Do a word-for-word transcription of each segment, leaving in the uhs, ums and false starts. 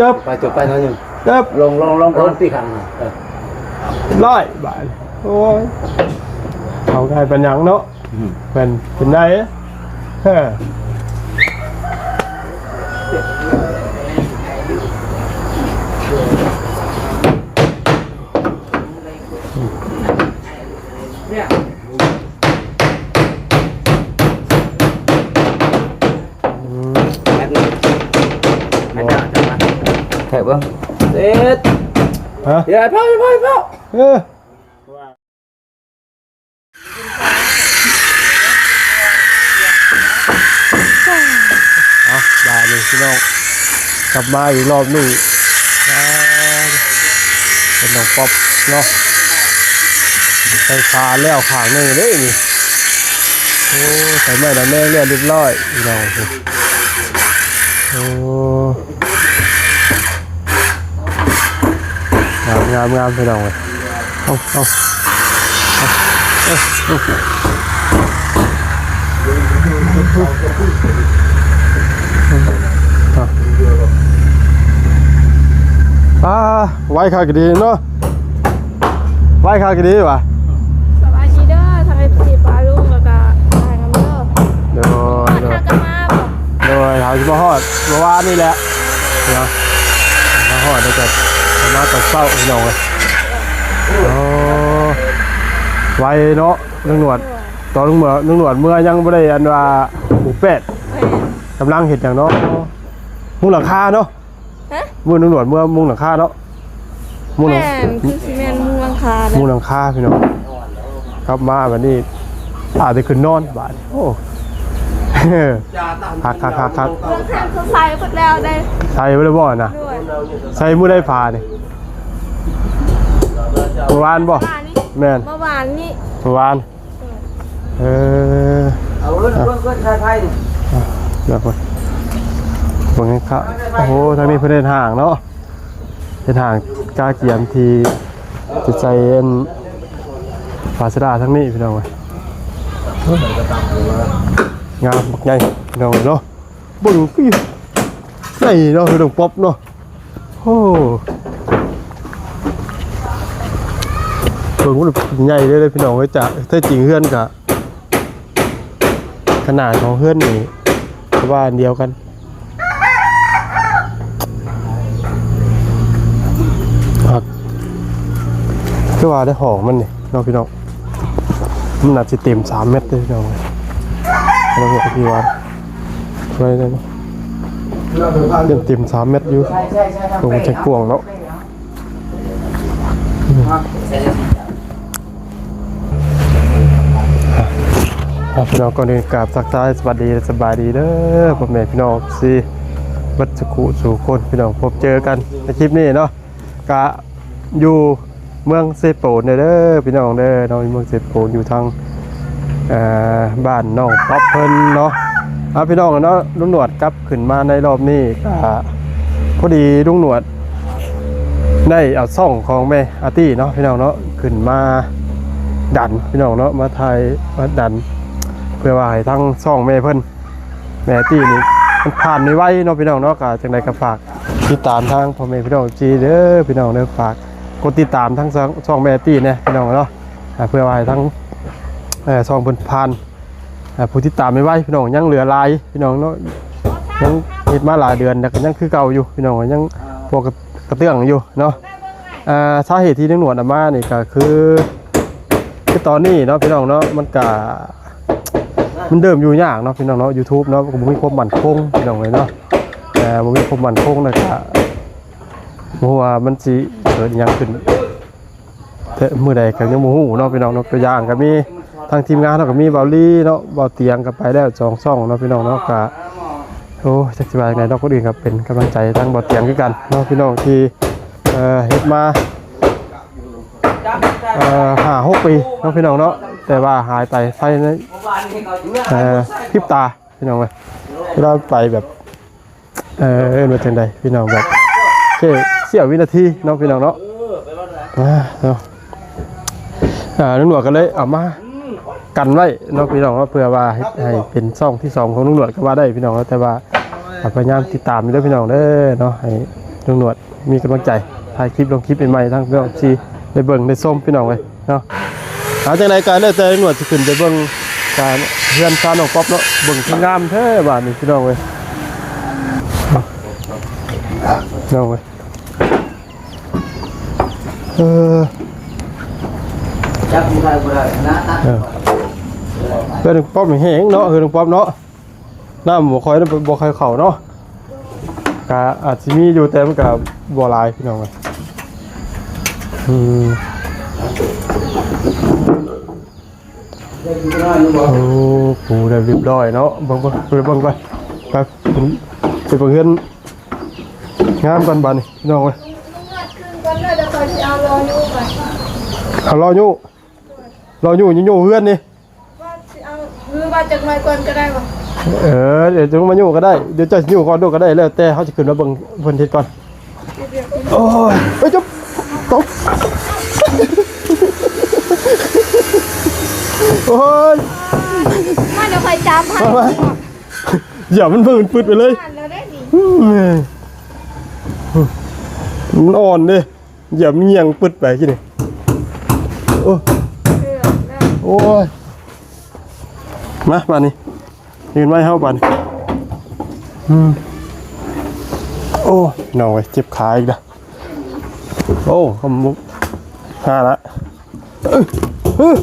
เติบ ไป จุดไปหน่อยหนึ่ง เติบ ลง ลง ลง ลง ก่อน ตีขัง เออ ร้อยบาท โอ้ย เอาง่ายปานหยังเนาะ อืม เป็น เป็นได้ เออ อืม แป๊บนึง แป๊บนึง แถบเบิ่ง เสร็จ ฮะ เดี๋ยว พ่อ พ่อ พ่อ เออ เอา บาดนี้พี่น้อง กลับมาอีกรอบหนึ่ง อ่า เป็นน้องป๊อปเนาะ ไฟฟ้าแล้วข้างหนึ่งเด้นี่ โอ้ ใส่ไม้ดำแดงแล้วเรียบร้อยพี่น้อง โอ้ งาม งาม งามพี่น้องเอ้ย เอา เอา เอา เอา เอา อ่า ไวคักดีเนาะ ไวคักดีว่ะ สบายดีเด้อ ทาง เอฟซี ปาลุง แล้วก็ทางอำเภอ โดย โดย ทางกันมาบ่ โดย หาสิมาฮอดเมื่อวานนี่แหละเนาะ มาฮอดแล้วก็มาตอนเช้าพี่น้องเอ้ย โอ้ ไวเนาะ ลุงหนวด ตอนลุงหนวด ลุงหนวดเมื่อยังบ่ได้อันว่าปลูกแป้ง แม่น กำลังเฮ็ดหยังเนาะ มุงหลังคาเนาะ ฮะ มื้อลุงหนวดเมื่อมุงหลังคาเนาะ มุงหลัง แม่น คือสิแม่นมุงหลังคาเด้อ มุงหลังคาพี่น้อง กลับมาบัดนี้ อาจจะขึ้นนอนบาด โอ้ คัก คัก คัก คัก เบิ่งทางเขาใส่เบิดแล้วเด้ ใส่ไว้แล้วบ่นะ โดย ใส่มื้อใดฝานี่ เมื่อวานบ่ เมื่อวานนี้ แม่น เมื่อวานนี้ เมื่อวาน เออ เอาเอิ้น เอา เอิ้น เอิ้นชายไทยนี่ อ่ะ เดี๋ยวก่อน เบิ่งให้ครับ โอ้โห ทางนี้เพิ่นเฮ็ดห้างเนาะ เฮ็ดห้างกาเกียมที่จะใส่อันฝาสะดาทางนี้พี่น้องเอ้ย งามบักใหญ่พี่น้องเนาะ เบิ่งคือใหญ่เนาะ พี่น้องป๊อปเนาะ โอ้ เบิ่งว่าใหญ่เลยพี่น้องเอ้ย จ้ะ แท้จริงเฮือนกะ ขนาดของเฮือนนี่ก็ว่าอันเดียวกัน ครับ คือว่าได้ห้องมันนี่เนาะพี่น้อง มันน่าจะเต็มสามเมตรเลยพี่น้อง แล้วก็พี่ว่า ไว้เลยเนาะ เต็ม เต็มสามเมตรอยู่ ตรงจะกว้างเนาะ อ่ะ พี่น้อง ก่อนอื่นกราบทักทายสวัสดี สบายดีเด้อ พ่อแม่พี่น้อง ซี เบิดสุขุสู่คน พี่น้อง พบเจอกันในคลิปนี้เนาะ กะอยู่เมืองเซโปนเด้อ พี่น้องเด้อเนาะ เมืองเซโปนอยู่ทาง เอ่อ บ้านน้องป๊อปเพิ่นเนาะ เอาพี่น้องเนาะ ลุงหนวดกลับขึ้นมาในรอบนี้ ก็พอดีลุงหนวดได้เอาช่องของแม่อาร์ตี้เนาะ พี่น้องเนาะ ขึ้นมาดัน พี่น้องเนาะ มาถ่าย มาดัน เพื่อว่าให้ทั้งช่องแม่เพิ่น แม่อาร์ตี้นี่มันผ่านไวๆเนาะ พี่น้องเนาะ ก็จังใดก็ฝากติดตามทางพ่อแม่พี่น้อง ซี เด้อ พี่น้องเด้อ ฝากกดติดตามทั้งช่อง ช่องแม่อาร์ตี้เนี่ย พี่น้องเนาะ อ่า เพื่อว่าให้ทั้ง เอ่อ ช่องเพิ่นผ่าน อ่า ผู้ติดตามไวๆ พี่น้อง ยังเหลือหลายพี่น้องเนาะ ยังเฮ็ดมาหลายเดือน แต่ก็ยังคือเก่าอยู่พี่น้อง ยังพวกกระเตื้องอยู่เนาะ อ่า สาเหตุที่ลุงหนวดเอามานี่ก็คือ คือตอนนี้เนาะพี่น้องเนาะ มันก็ มันเริ่มอยู่ยากเนาะพี่น้องเนาะ YouTube เนาะ ก็บ่มีความมั่นคงพี่น้องเอ้ยเนาะ อ่า บ่มีความมั่นคง แล้วก็บ่ฮู้ว่ามันสิเกิดอิหยังขึ้น แต่มื้อใดก็ยังบ่ฮู้เนาะพี่น้องเนาะ ตัวอย่างก็มีทางทีมงานเฮาก็มีเบาลีเนาะ เบาเตียงก็ไปแล้วสองช่องเนาะพี่น้องเนาะ ก็ โอ้ จักสิว่าจั่งใดเนาะ คนอื่นก็เป็นกำลังใจทางเบาเตียงคือกันเนาะพี่น้อง ที่ เอ่อ เฮ็ดมา เอ่อ ห้าหกปีเนาะพี่น้องเนาะ แต่ว่าหายไปภายใน เอ่อ พริบตาพี่น้องเอ้ย เวลาไปแบบ เอ่อ เอิ้นว่าจั่งใดพี่น้อง แบบแค่เสี้ยววินาทีเนาะพี่น้องเนาะ อ่า เนาะ อ่า ลุงหนวดก็เลยเอามากันไว้เนาะพี่น้องเนาะ เพื่อว่าให้ ให้เป็นช่องที่สองของลุงหนวดก็ว่าได้พี่น้องเนาะ แต่ว่าพยายามติดตามอยู่เด้อพี่น้องเด้อเนาะ ให้ ลุงหนวดมีกำลังใจถ่ายคลิปลงคลิปใหม่ๆทั้งพี่น้องที่ได้เบิ่งได้ชมพี่น้องเอ้ยเนาะ เอาจังใดก็แล้วแต่ลุงหนวดสิขึ้นไปเบิ่งการเฮือนซานน้องป๊อปเนาะ เบิ่งคืองามแท้บ้านนี้พี่น้องเอ้ย น้องเอ้ย เออ จับบ่ได้บ่ได้นะ เออ เฮือนน้องป๊อปนี่แห้งเนาะ เฮือนน้องป๊อปเนาะ น้ำบ่ค่อย บ่ค่อยเข้าเนาะ ก็อาจสิมีอยู่ แต่มันก็บ่หลายพี่น้องเอ้ย อืม โอ้ ปูได้เรียบร้อยเนาะ เบิ่งก่อน ไปเบิ่งก่อน ไป ไปเบิ่งเฮือนงามก่อนบัดนี้พี่น้องเอ้ย ลุงหนวดขึ้นก่อนเด้อ เดี๋ยวข้อยสิเอารออยู่ก่อน เอารออยู่ รออยู่ อยู่เฮือนนี่ ว่าสิเอา หรือว่าจักหน่อยก่อนก็ได้บ่ เออ เดี๋ยวจักมาอยู่ก็ได้ เดี๋ยวเจ้าสิอยู่ก่อนโดดก็ได้ แล้วแต่เฮาสิขึ้นมาเบิ่งเพิ่นเฮ็ดก่อน โอ้ย เอ้ย จุ๊บ ตก โอ้ย มาเดี๋ยวข้อยจับให้ มา มา อย่ามันเพิ่งปึดไปเลย อ่านแล้วได้นี่ อืม มันอ่อนเด้ อย่ามันเหี่ยงปึดไปขี้นี่ โอ้ เออ โอ้ย มา บาดนี้ ยืนไว้เฮาบาดนี้ อืม โอ้ย น้องเอ้ย เจ็บขาอีกแล้ว โอ้ ขมุก ห้าละ เอ้ย เอ้ย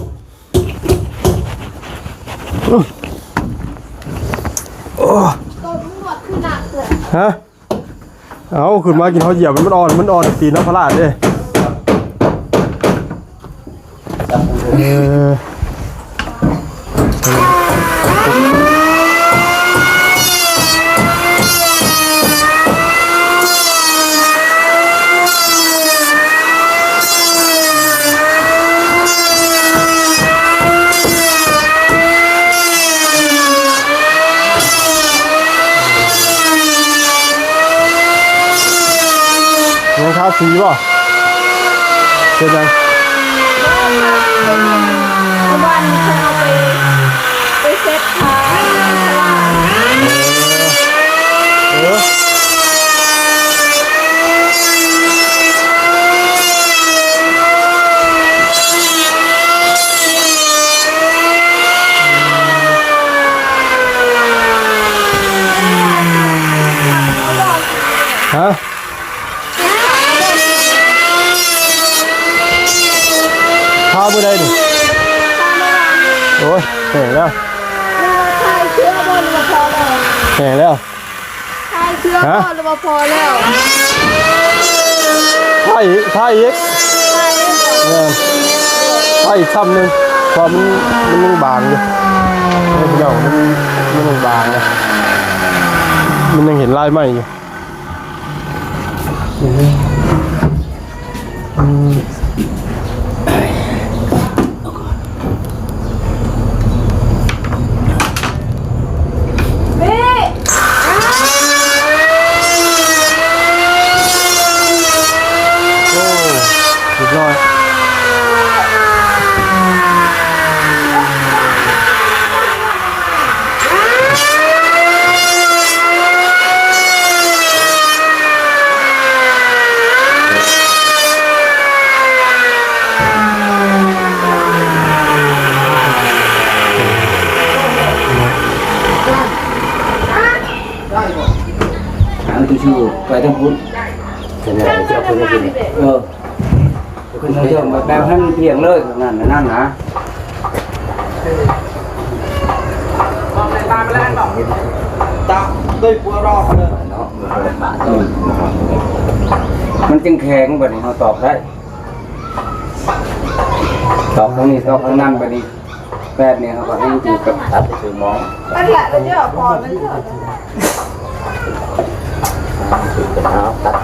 โอ้ ตัวตำรวจคือหนักเลย ฮะ เอาขึ้นมากิน เขาเหยียบมันอ่อน มันอ่อนตีนน้ำพลาดเด้ เออ รองเท้าสีบ่ เป็นไง เมื่อวานนี้เพิ่นเอาไป ไปเซ็ตผ้า เออ ฮะ พามื้อใดนี่ โอ้ย แห้งแล้ว แห้งแล้ว ทายเสื้อ ฮะ ก่อนหรือว่าพอแล้ว ทายอีก ทายอีก ทายอีกก่อน เออ ทายอีกซ้ำหนึ่ง เพราะมัน มันยังบางอยู่ เออ พี่น้อง มัน มันยังบางนะ มันยังเห็นลายไหม้อยู่ อืม อืม โอ้ เรียบร้อย อันที่ชูไปทางพุ้น เห็นไหม เจ้าคนนี้ เออ ขึ้นมาเที่ยวแบบให้มันเพียงเลย นั่นน่ะ นั่นนะ ตามด้วยปัวรอกเลย เนาะ มันจึงแข็ง บัดนี้เราตอกได้ ตอกตรงนี้ ตอกข้างนั้น บัดนี้ แปดเนี่ยเขาก็ให้มันอยู่กับตัดไปซื้อหมอ อันละเราจะเอาพอมันเถอะ ตัดไปซื้อกับเอาตัด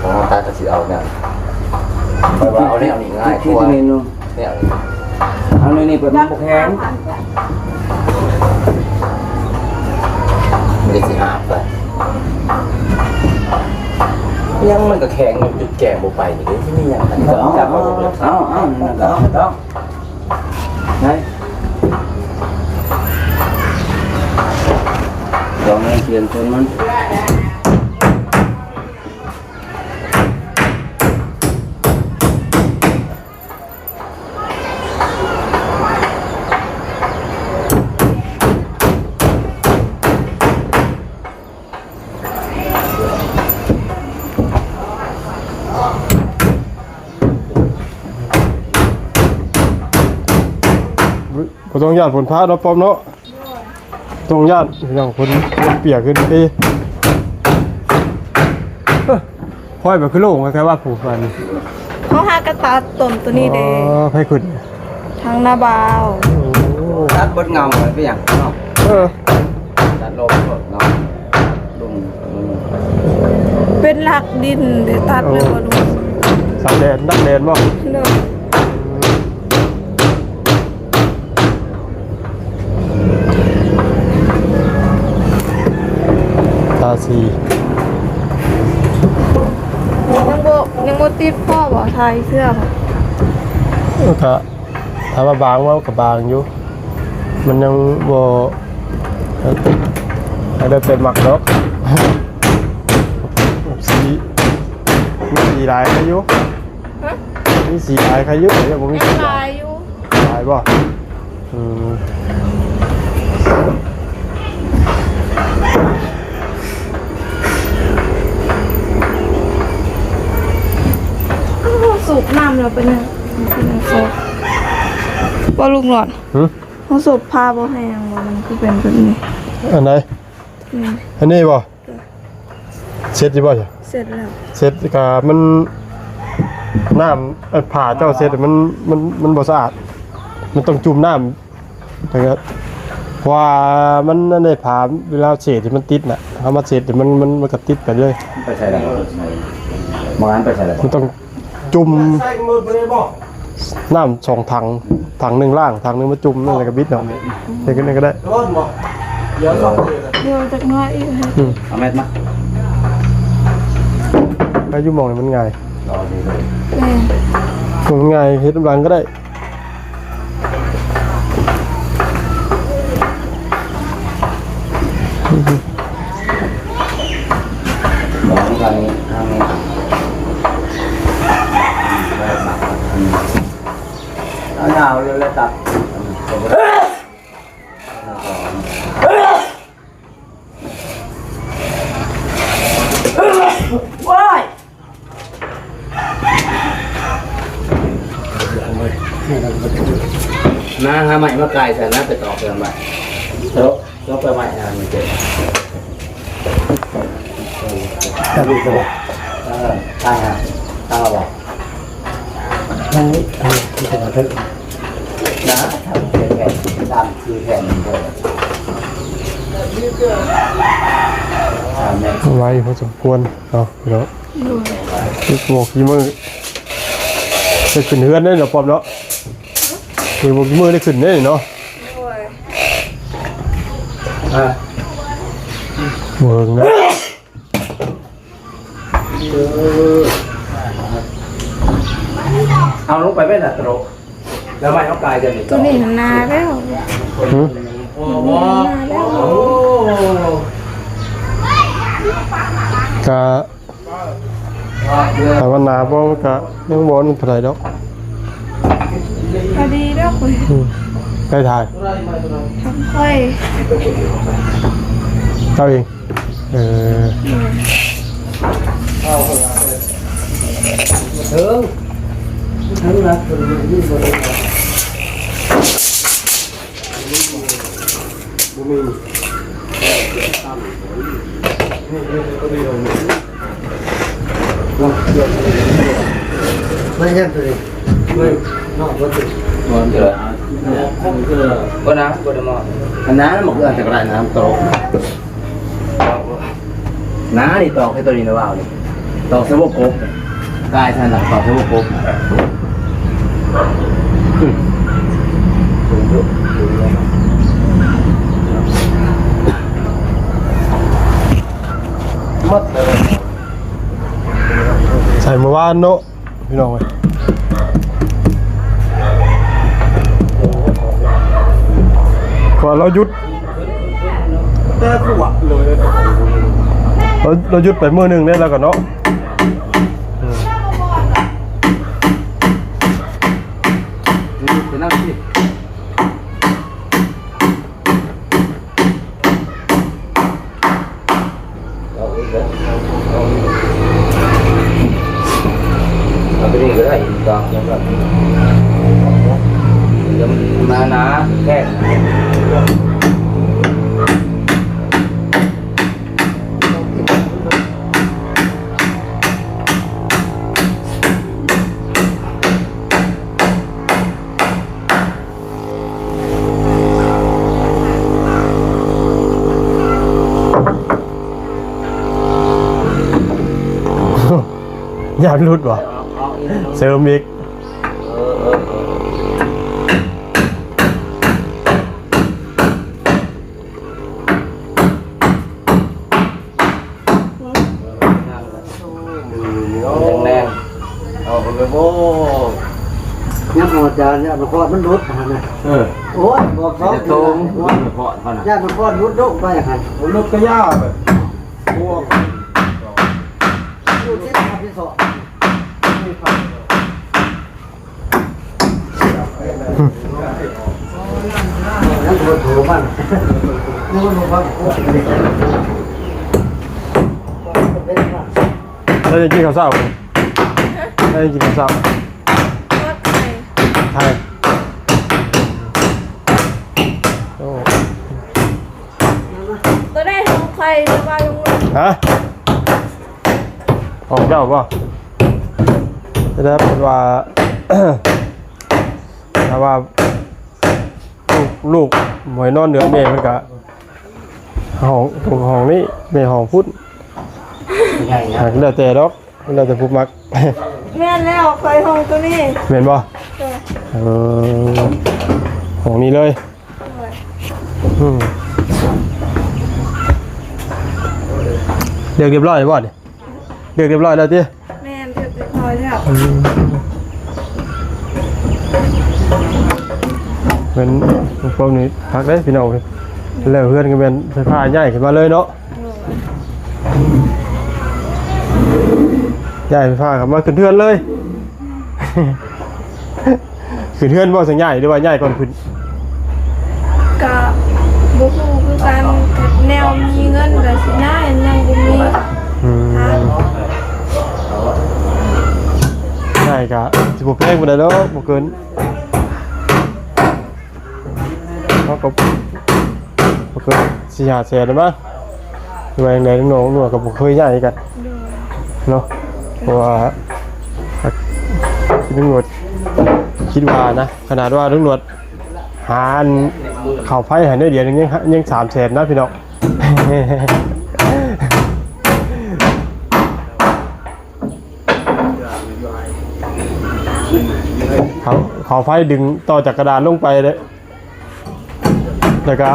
ของตัดก็สิเอาเนี่ย เพราะว่าเอาเนี่ยนี่ง่ายกว่า ที่นี่เนาะ เนี่ยนี่ เอาเนี่ยนี่เป็นพวกแห้ง มันจะสิหาบไป ยังมันก็แข็งอยู่ จุดแก่บ่ไปนี่ ที่นี่ยัง เอา เอา เอา เอา เอา เอา เอา ไหน ลองให้เปลี่ยนคนมัน ต้องย่านฝนฟ้าเนาะ ป้อมเนาะ ต้องย่านอย่างฝน ฝนเปียกขึ้นที เอ้อ ห้อยแบบคือโล่งแท้ว่าผูกพัน เขาหากระตัดต้นตัวนี้เด้ อ๋อ ให้ขึ้น ทางหน้าบ่าว โอ้ ตัดเบิดเงาเลยเป็นอย่างเนาะ เออ ตัดลงหมดเนาะ ลุง เป็นหลักดินเด้ ตัดเลยบ่ลุง สักแดน ดักแดนบ่ เด้อ ทาสี ยังบ่ ยังบ่ติดพ่อบ่ ทาเสื้อบ่ ก็ ถ้าว่าบางว่าก็บางอยู่ มันยังบ่ ให้ได้เป็นหมักดอก สี มีสีหลายใครอยู่ ฮะ มีสีหลายใครอยู่ ยังบ่มี ยัง สีหลาย หลายอยู่ หลายบ่ อืม อ้าว สูบน้ำแล้วเป็นไง เป็นไง ซอส บ่ลุงหลอด หึ เขาสูบผ้าบ่แห้งบ่ มันคือเป็นแบบนี้ อันไหน อืม อันนี้บ่ จ้ะ เช็ดอยู่บ่จ้ะ เสร็จแล้ว เช็ดกะมัน น้ำ เอ่อ ผ้าเจ้าเช็ดมัน มัน มันบ่สะอาด มันต้องจุ่มน้ำ แล้วก็ เพราะว่ามันนั่นได้ผ้า เวลาเช็ดมันติดน่ะ เอามาเช็ดมัน มัน มันก็ติดไปเลย ไปใส่แล้ว บางอันไปใส่แล้ว มันต้องจุ่ม ใส่มือไปเลยบ่ น้ำสองถัง ถังหนึ่งล้าง ถังหนึ่งมาจุ่ม นั่นแหละก็บิดเนาะ เฮ็ดจั่งใด๋ก็ได้ ร้อนบ่ เดี๋ยวสองเลยนะ เดี๋ยวจักหน่อยอีก อืม เอาแมสมา ไปอยู่หม่องนี่มันง่าย รอดีเลย แม่น มันง่าย เฮ็ดนำหลังก็ได้ ลองทางนี้ ทางนี้ เอายาวเลยแล้วตัด ว้าย น้าหาใหม่มาไกลแต่น้าไปตอกเติมใหม่ แล้ว แล้วไปใหม่งานมันเกิด เออ ใช่ฮะ ตาบอก อันนี้ อันนี้คือเป็นกระเทยนะ ทำเป็นแบบตามคือแทนมันเลย ไวพอสมควรเนาะพี่น้อง โดย นี่หมวกกี่มื้อ ได้ขึ้นเฮือนได้เนาะ ป้อมเนาะ นี่หมวกกี่มื้อได้ขึ้นได้เนาะ โดย อ่ะ เบิ่งนะ เออ เอาลงไปไว้หน้าโต๊ะ แล้วไม่เอากายจะหนี ตัวนี้มันหนาแล้ว หือ โอ้โห หนาแล้ว โอ้ กะ ถ้าว่าหนาบ่ มันกะยังบ่นั่นเท่าใด๋ดอก พอดีดอก อืม ใครถ่าย ทำค่อย เจ้าเอง เออ เถิง เถิงนะ เถิงนี่บ่ได้ บ่มี นี่ นี่ นี่ นี่ มันยังตัวนี้ ไม่ นอกบ่ติด บ่เจอ บ่นะ บ่ได้มอง อันนั้นมันคืออันตรายนะ มันตก น้านี่ตอกให้ตัวนี้นะว่าวนี่ ตอกเสวกบ กายถนัดตอกเสวกบ อืม หมดเลย ใส่เมื่อวานเนาะ พี่น้องเอ้ย พอเราหยุด แต่ขวบเลย เรา เราหยุดไปมื้อหนึ่งเนี่ยแล้วกันเนาะ อืม หยุดไปนั่งที่ เอาไปนี่ก็ได้ อีกดอกหนึ่งก็ เดี๋ยวหนาๆแค่ ย่านหลุดบ่ เสริมอีก แน่นๆเอาไปเลยโว้ย เนี่ยอาจารย์เนี่ยมันคอดมันหลุดหันนะ เออ โอ้ยบอกเขา จะโตมันเหมือนพอดเขาน่ะ เนี่ยมันคอดหลุดลงไปหัน รถก็ยากเลยพวก อยู่ที่ทำที่สองนั่นคือถูมันนี่มันมัน แล้วจะกินข้าวเช้าแล้วจะกินข้าวเช้า ทอดไข่ ไทยโอ้ ตัวได้ของไข่หรือว่าลุง ฮะออกเจ้าบ่จะได้เป็นว่า ถ้าว่า ลูกลูกหมวยนอนเหนือแม่มันกะห้องห้องนี้แม่ห้องพุ้น ใหญ่นะ หากแล้วแต่ดอกแล้วแต่ผู้มัก แม่นแล้วไข่ห้องตัวนี้ แม่นบ่ เออ เออห้องนี้เลยอืมเลือกเรียบร้อยแล้วบ่เนี่ยเลือกเรียบร้อยแล้วติ แม่นเรียบร้อยแล้ว เป็นพวกนี้พักได้พี่น้องแล้วเพื่อนก็เป็นไฟฟ้าใหญ่ขึ้นมาเลยเนาะใหญ่ไฟฟ้าขึ้นมาขึ้นเทือนเลย ขึ้นเทือนบ่สังใหญ่หรือว่าใหญ่ก่อนขึ้น กะบ่ฮู้คือกันแนวมีเงินก็สิย้ายยังบ่มี อืมใช่กะสิบแพงปานใดเนาะบ่เกินเขาก็บ่เกินสี่ห้าแสนหรือมั้งว่าอย่างใดน้องหนวดก็บ่เคยย้ายกันเนาะเพราะว่าคิดหนวดคิดว่านะขนาดว่าหนวดหาอันเข้าไฟให้น้อยเดียวนึงยังยังสามแสนนะพี่น้อง เขาเขาไฟดึงต่อจากกระดานลงไปเลยแล้วก็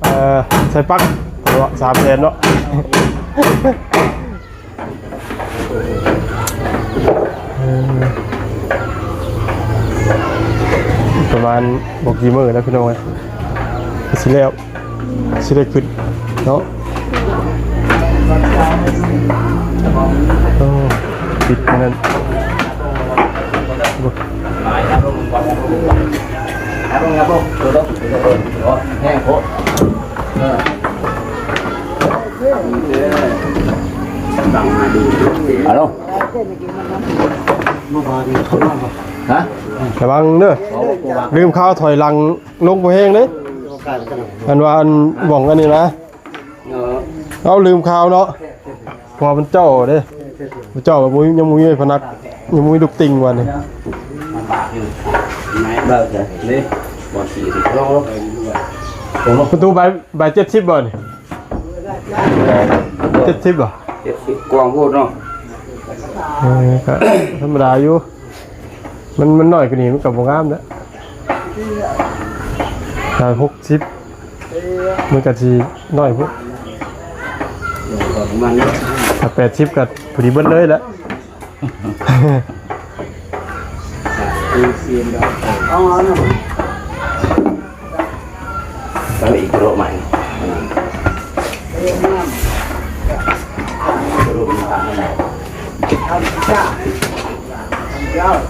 เอ่อใส่ปลั๊กสามแสนเนาะเออประมาณบอกกี่มื้อแล้วพี่น้องเอ้ยสิแล้ว สิได้ขึ้นเนาะโอ้ปิดนั่น ครับผมครับผมตัวรถตัวรถแห้งโคตรเออฮัลโหลฮะ ระวังเด้อลืมข้าวถอยหลังลงบ่แห้งเด้ออันว่าอันหว่องอันนี้นะ เออ เอาลืมข้าวเนาะเพอมันเจ้าเด้มันเจ้าแบบยังบ่มีพนักยังบ่มีลูกติ่งวันนี้ ลำบากอยู่ไหนเบิกเลยนี่บอลสีสิโล ประตูใบใบเจ็ดสิบบ่นี่เจ็ดสิบบ่ เจ็ดสิบกองโพดเนาะ เออก็ธรรมดาอยู่ มันมันน้อยกว่านี้มันก็บ่งามแล้วถ้าหกสิบมันก็สิน้อยพุ้น ประมาณนี้ ถ้าแปดสิบก็พอดีเบิดเลยแหละ เอาเอาหน่อยแล้วอีกโรใหม่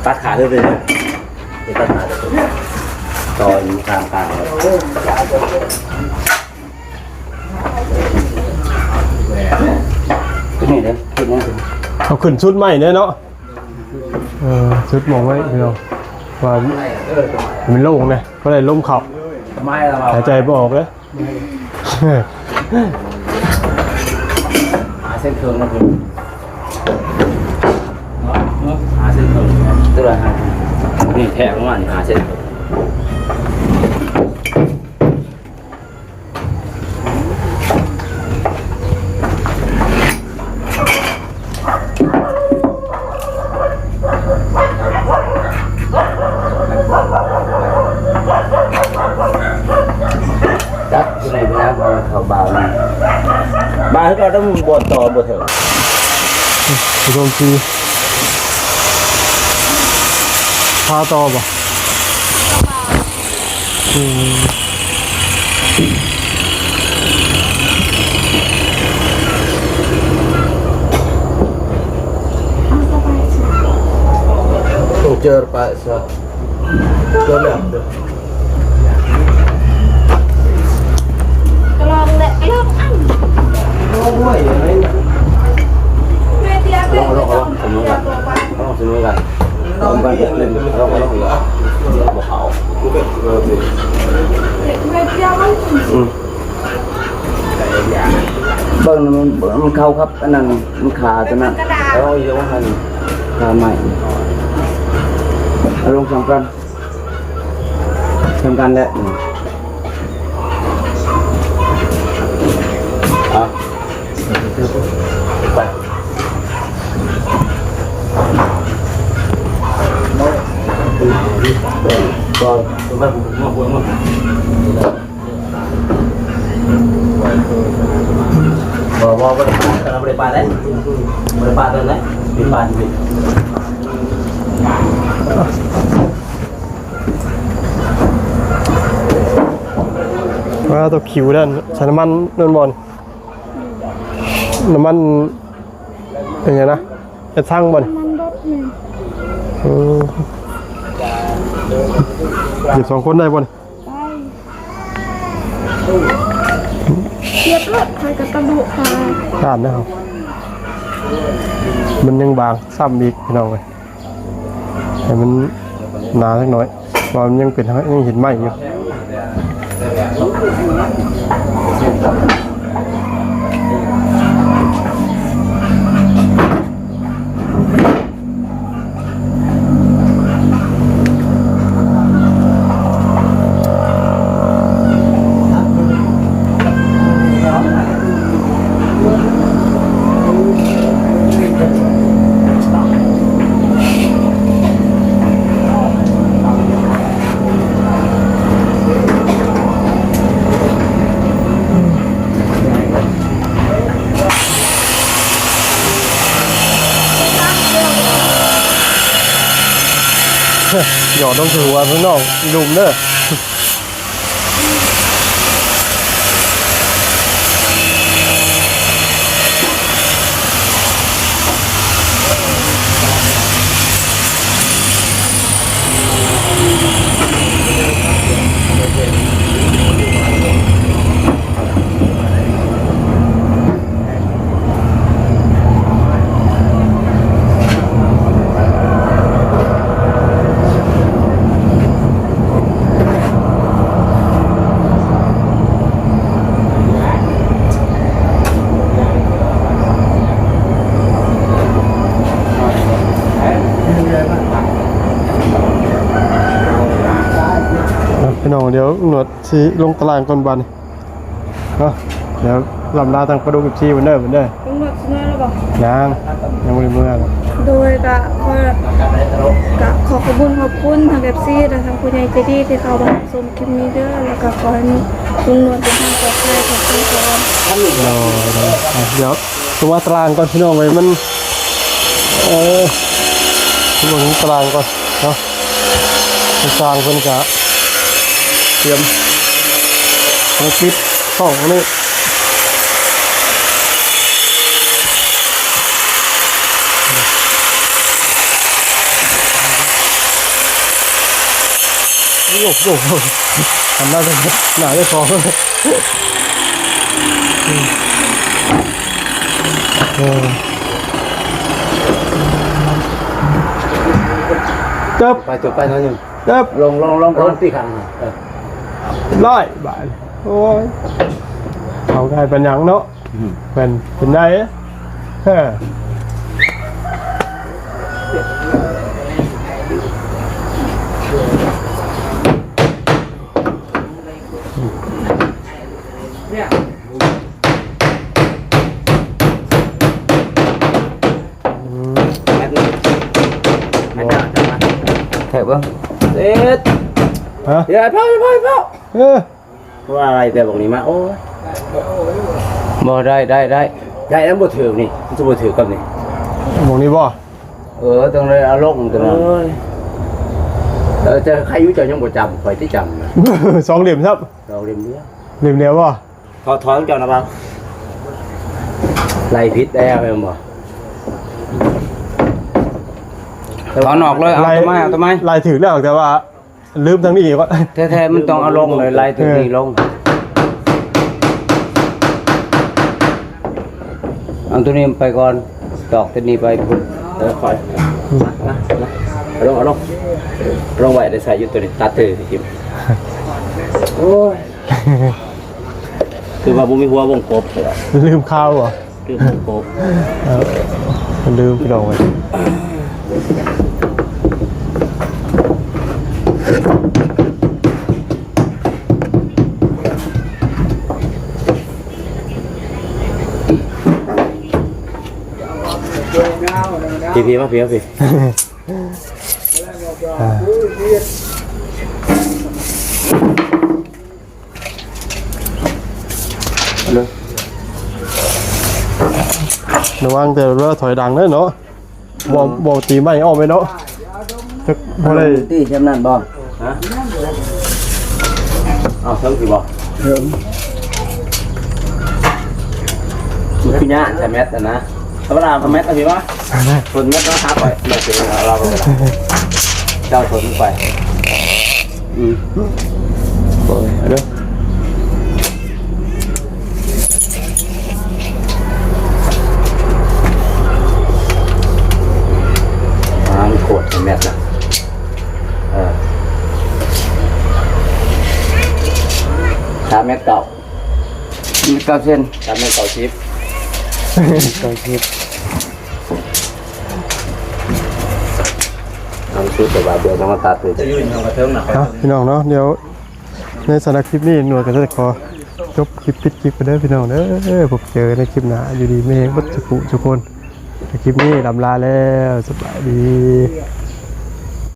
ตัดขาด้วยเลยตัดขาด้วยต่ออยู่กลางกลางเลย นี่เด้อขึ้นนะ เอาขึ้นชุดใหม่เนี่ยเนาะเออชุดมองไว้พี่น้อง ว่ามันโล่งนะ ก็เลยลมเข้า ทำไมล่ะ หายใจไม่ออกเลย หาเส้นเครื่องมาเถอะ หาเส้นเครื่อง ตัวละห้า นี่แทงมันหาเส้นเครื่อง จักอยู่ไหนไปแล้ว เอาเข้าบ่าวนี่ บ่าวให้เราต้องบวชต่อบวชเถอะ ผู้ชมที พาต่อบ่ อืม Ujar paksa. Sudah. กลองแหละกลองอัน Media ลองลองลองสำรวจกัน ลองสำรวจกัน ลองกันเล่นลองลองลอง บอกเขา Media มัน อืม เบิ่งมัน เบิ่งมันเข้าครับ อันนั้นมันขาตัวนั้น กระดาษ เอาอีกแล้วว่าหั่น ขาใหม่ เอาลงสองกัน ทำกันแหละ อืม อ่ะ ไป ก่อน บ่ บ่ บ่ได้ปาด บ่ได้ปาดเลย บ่ได้ปาดเลย บ่ได้ปาดเลย ว่าตัวคิวด้านใส่น้ำมันนั่นบ่อน น้ำมันเป็นไงนะ จะช่างบ่อน น้ำมันรถนี่ อืม หยิบสองคนได้บ่อน ไป เทียบรถใครกับตะบุกตาย ด้านนะครับ มันยังบางซ้ำอีกพี่น้องเอ้ย ให้มันหนาสักหน่อย ว่ามันยังเป็น ยังเห็นไหม้อยู่ หยอดลงถือว่าพี่น้องอีหลุมเด้อ พี่น้อง เดี๋ยวหนวดสิลงตารางก่อนบัดนี้ เนาะ เดี๋ยวลำลาทางปลาดุก เอฟซี เพิ่นเด้อ เพิ่นเด้อ ลุงหนวดสิเมื่อแล้วบ่ ยัง ยังบ่ได้เมื่อ โดยกะขอ กะขอขอบคุณ ขอบคุณทาง เอฟซี และทางผู้ใหญ่ใจดีที่เข้ามารับชมคลิปนี้เด้อ แล้วกะขอให้ลุงหนวดเดินทางปลอดภัย ขอบคุณครับ โดย โดย อ่ะ เดี๋ยว เบิ่งตารางก่อนพี่น้องเอ้ย มัน เออ เบิ่งตารางก่อนเนาะ ช่างเพิ่นกะเตรียมมาปิดห้องอันนี้ โอ้โห ทำหน้าจะ หน้าจะพอ เออ จบ ไป จบไปหน่อยหนึ่ง เอิบ ลง ลง ลง ลง ตีข้าง เออ ร้อยบาท โอ้ย เอาง่ายปานหยังเนาะ อืม เป็น เป็นไง เออ แป๊บนึง แป๊บนึง แทะเบิ่ง เสร็จ ฮะ เดี๋ยว พ่อ พ่อ พ่อ เออ ว่าอะไรแต่บอกนี่มา โอ้ย บ่ได้ ได้ ได้ ได้แล้วบ่ถือนี่ มันจะบ่ถือกับนี่ หม่องนี้บ่ เออ ต้องได้เอาลงตัวนั้น เอ้ย เออ แต่ใครอยู่เจ้ายังบ่จำ ข่อยที่จำนะ สองเหลี่ยมครับ สองเหลี่ยมเดียว เหลี่ยมเดียวบ่ ถอด ถอดเจ้านะบ่าว ไล่ผิดแล้วแม่นบ่ ถอนออกเลย เอา ไล่ ตัวไม้ เอาตัวไม้ ไล่ถือแล้วแต่ว่า ลืมทางนี้อีกวะ แท้ๆ มันต้องเอาลงเลย ไล่ตัวนี้ลง เอาตัวนี้ไปก่อน ตอกตัวนี้ไปพุ้น เออ ค่อย มา มา มา เอาลง เอาลง เอาลงไว้ ได้ใส่อยู่ตัวนี้ ตัดถือทิ่ม โอ้ย คือว่าบ่มีหัววงกบเลยอะ ลืมข้าวเหรอ ลืมวงกบ เออ ลืมพี่น้องไว้ พี่ พี่ มา พี่ มา พี่ อ่า ระวังแต่ว่าถอยดังเด้อเนาะ บ่ บ่ตีไม้ออกไปเนาะ จักบ่ได้ ตีจำนั่นบ่ ฮะ เอาเทิงสิบ่ เทิง มันคือยากใส่แมสอะนะ ธรรมดาเอาแมสเอาสิวะ ส่วนแมสเราหาไป เดี๋ยวเดี๋ยวเราไป เจ้าส่วนไป อืม โอ้ย เอาเด้อ อ่า มันขวดเป็นแมสนะ เออ สามแมสเก่า มีเก้าเส้น สามแมสเก่าสิบ เก้าสิบ เอาชุดแต่ว่าเดี๋ยวต้องมาตัดเลย จะยืนทางกระเทิงหน่อย ครับพี่น้องเนาะ เดี๋ยวในสำหรับคลิปนี้หน่วยก็จะขอจบคลิป ปิดคลิปไปเด้อพี่น้องเด้อ พบเจอในคลิปหน้า อยู่ดีมีแฮงเบิดสุขสุขคน คลิปนี้ลำลาแล้ว สบายดี